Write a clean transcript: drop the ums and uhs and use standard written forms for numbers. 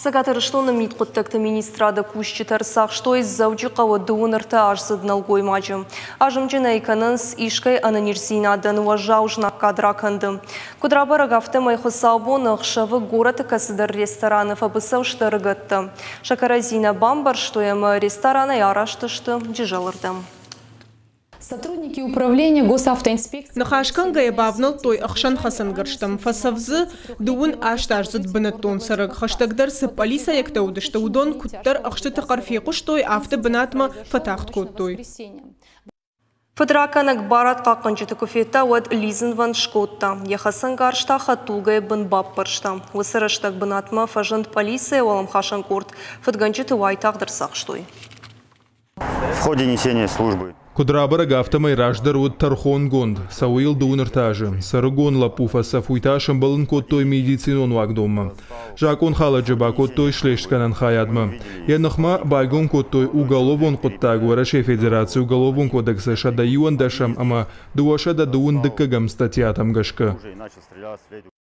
Цӕгат Ирыстоны мидхъуыддӕгты министрады кусджытӕ ӕрцахстой Дзӕуджыхъӕуы 33 аздзыд нӕлгоймаджы. Азымджын ӕй кӕнынц искӕй ӕнӕниздзинадӕн уӕззау знаггад ракӕнды. Куыд рабӕрӕг, афтӕмӕй хуыцаубоны ӕхсӕвы горӕты кӕцыдӕр рестораны фӕбыцӕу сты ӕрыгӕттӕ. Сӕ кӕрӕдзи нӕ бамбӕрстой ӕмӕ ресторанӕй араст сты Джызӕлырдӕм. Сотрудники управления госавтоинспекции Ныхас кӕнгӕйӕ бавнӕлдтой ӕхсӕнхӕцӕнгӕрзтӕм. Фӕцӕф дзы 38-аздзыд бынӕттон цӕрӕг. Хӕстӕгдӕр цы пъӕлицӕйӕгтӕ уыдысты, уыдон куыддӕр ӕхстыты хъӕр фехъуыстой, афтӕ бынатмӕ фӕтагъд кодтой. Фыдракӕнӕг барадхъахъхъӕнджыты куы федта, уӕд лидзынвӕнд скодта. Йӕ хӕцӕнгарз та хӕдтулгӕйы бын баппӕрста. Уыцы рӕстӕг бынатмӕ фӕзынд пъӕлицӕйы уӕлӕмхасӕн къорд. Фыдгӕнджыты уайтагъд ӕрцахстой. В ходе несения службы Куыд рабӕрӕг, афтӕмӕй раздӕр уыд тӕрхонгонд. Цӕуы йыл 33 азы. Сӕрыгон лӕппу фӕцӕф, уый та сӕмбӕлын кодтой медицинон уагдонмӕ. Закъонхалӕджы бакодтой слестгӕнӕн хайадмӕ. Йӕ ныхмӕ байгом кодтой уголовон хъуыддаг Уӕрӕсейы Федерацийы Уголовон кодексы 111 ӕмӕ 221 статьятӕм гӕсгӕ.